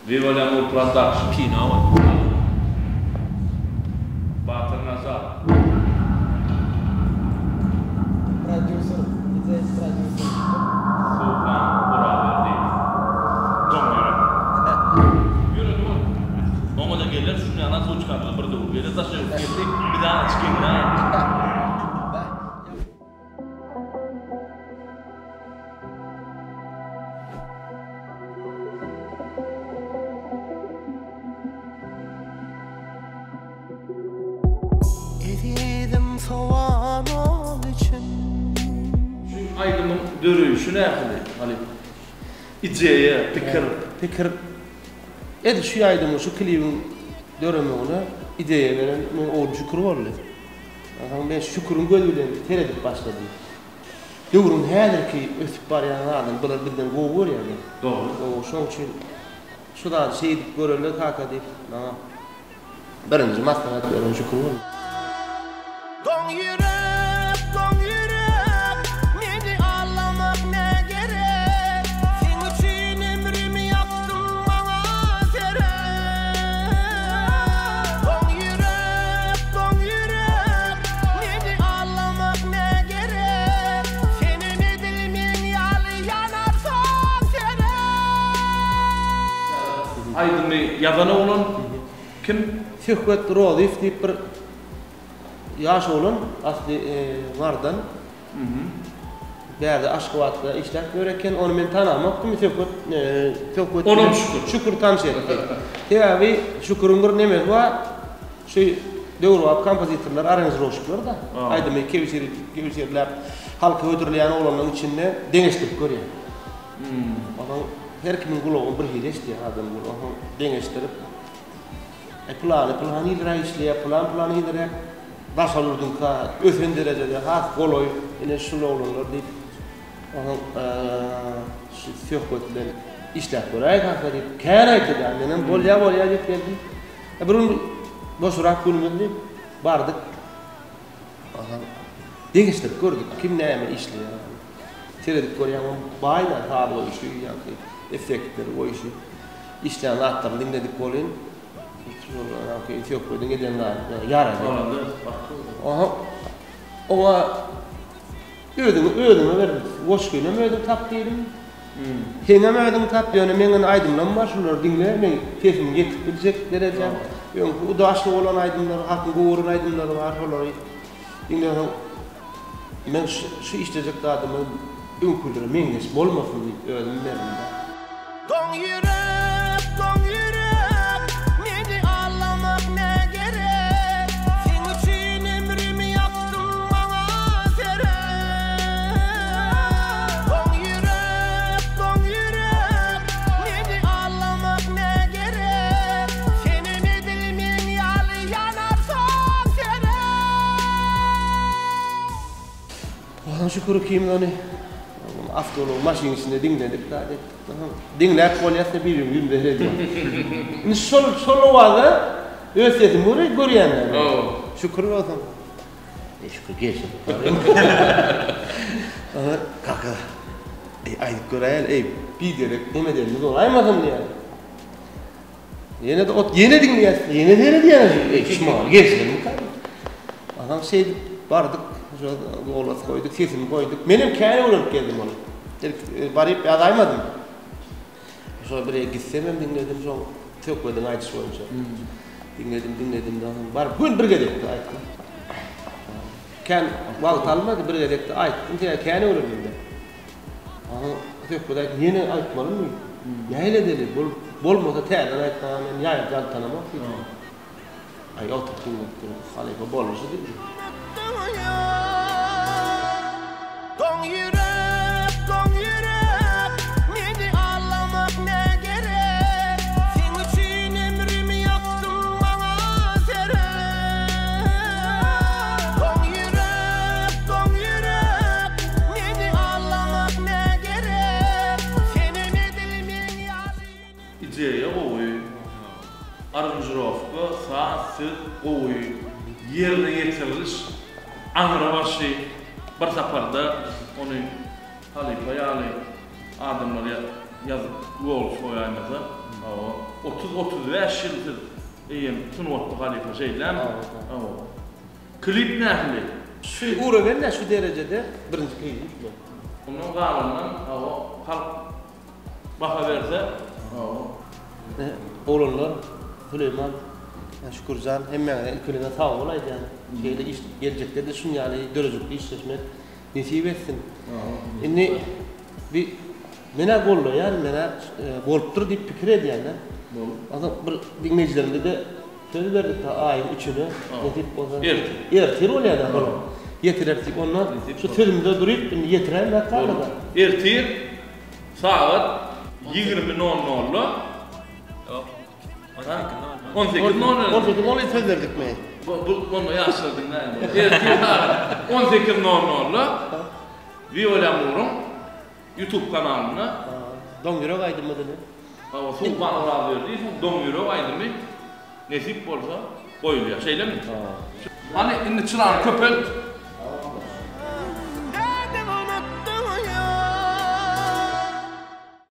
Viva Lamur Production. Kino boldy. Batyr Nazar. Prodýuser, idea prodýuser. Suhan Orazberdiýew. Doň ýürek. Ýöredi ol. Oňa-da geler, şuny ýalan suw çykardylar bir döwür. Geler daş ýöwüp geldi, bir dana çykyň-da. Ezizim sowan ol üçin. Şu aýdymyň döreýşi nähili halypa? Ideýa, pikir. Pikir edil şu aýdymyň şu klibiň döremegine ideýa beren meň oglum Şükür boldy. Onsoň men Şüküriň gözi bilen seredip başladym. Döwrüň häzirki ösüp barýan zadyny bular bizden gowy görýärler. Dogry. Gowy, şoň üçin şu zady şeýdip göreli kaka diýip maňa birinji maslahat beren Şükür boldy. Doň ýürek, doň ýürek, meni aldamak nä gerek? Seň üçin ömrümi ýakdym maňa seret. Doň ýürek, doň ýürek, meni aldamak nä gerek? Senem edil meň ýaly ýanarsyň seret. Aýdymy ýazan oglan kim? Söhbet Rozyýew diýip bir Ýaş oglan asly Mardan. Bärde Aşgabatda işläp ýör eken. Ony men tanamokdym. Söhbet söhbet Onam Şükür. Şükür tanyş etdi. Sebäbi Şüküriň bir nemesi bar. Şu döwrebap kompozitorlar, aranžirowşikler-da. Aýdymy kebşir kebşirläp halka hödürleýän oglanlaryň içinde deňeşdirip görýär. Onuň her kimiň gulagy bir hili eşidýär adam gulagy. Onuň deňeşdirip Aý pylany pylan ýylyrak işleýär, pylan pylan ýylyrak daşary ýurduňka ösen derejede has golaý ine şul oglanlar diýip onuň şu söhbet bilen işläp göräýik hasa diýip kän aýtdy-da menem bolýa bolýa diýip geldim. Bir gün boşurak günümizdi bardyk. Deňeşdirip gördük kim näme işleýär. Seredip görýäň oň baý-da saz goýuşy ýaňky effektleri goýuşy. Işlän zatlaryny diňledik welin, ýaňky söhbediň eden zady ýarady. Oňa oňa özüňi özüňe ber, goşgynam özüň tap diýdim. Seňem özüň tap, ýöne meň indi aýdymlarym bar, şulary diňle, meň sesim ýetip biljek derejä. Öňki udaşly bolan aýdymlar, halkyň gowy gören aýdymlary bar, şolary diňleseň Men şu işlejek zadymyz öňkülere meňzeş bolmasyn diýip özüm berdim-de. Doň ýürek, doň ýürek, meni aldamak nä gerek? Seň üçin ömrümi ýakdym maňa seret. Doň ýürek, doň ýürek, meni aldamak nä gerek? Senem edil meň ýaly ýanarsyň seret. Allaha şükür ikimiz ony awtoulag maşynyň içinde diňledik zat etdik. Diňläp bolýar-da bir-biriň ýüzüne seredýän. Indi şol şol owaza öz sesimi görýän görýän-dä. Şükür bolsun. Eý şükür gelşip barýan. Kaka, eý aýdyp göräýeli, eý biderek neme edenimiz bolaýmasyn diýýär. Ýene-de ot, ýene diňleýäs, ýene seredýäs. Eý, şumal gelşilenmikä? Adam şeýdip bardyk, şo golas goýduk, sesini goýduk. Menem kän öwrenip geldim ony. Ilk e, baryp ýazaýmadym. Şo bir gitsemem diňledim şo söhbediň aýdyşy boýunça. Diňledim, diňledim da baryp gün bir gezekde aýtdym. Kän wagt almady, bir gezekde aýtdym, sebäbi kän öwrendim. Onuň söhbet aýt, ýene aýtmalymy? Nähili edeli? Bol, bolmasa täzeden aýtmaga men ýaýyp ýaltanamok diýdi. Aý, oturyp diňläp dur. Halypa boluşy diýdi. Doň ýürek, doň ýürek, meni aldamak nä gerek? Seň üçin ömrümi ýakdym maňa seret. Doň ýürek, doň ýürek, Meni aldamak nä gerek, Senem edil meň ýaly. Ideýa gowy, aranžirowka, saz, söz gowy, ýerine ýetiriliş aňry başy bir saparda ony halypa ýaly adamlar ýazyp gols goýaýmasa hawa. 30-35 ýyl siz eýýäm sungatda halypa şeýlemi? Hawa. Klip nähili? Şu urowen şu derejede birinji klibi şu. Ondan galandan hawa halk baha berse hawa. Oglanlar Süleýman, Şükürjan hemmäňize ilki bilen sag bol aýdýan. Şeýle iş geljekde-de şun ýaly döredijilikli işleşmek nesip etsin. Indi bir menä gollaýan, menä bolupdyr diýip pikir edýän-de. Onsoň bir diňleýjilerimize-de söz berdik ta aýyň üçüne nesip bolsa. Ertir. Ertir bolýar-da ol. Ýetireris diýip onda şu sözümde duryp indi ýetiräýmek galdy-da. Ertir sagat 20 nol nolda. Ýok. 18 nol nol. 18 nol söz berdikmi? Bu bu onda ýaşlar diňläýin. Ertir sagat 18 nol nolda Viva Lamuryň YouTube kanalynda Doň ýürek aýdymy diňe. Hawa, Suwhan Orazberdiýewiň Doň ýürek aýdymy nesip bolsa goýulýar. Şeýlemi? Hany indi çyrany köpelt.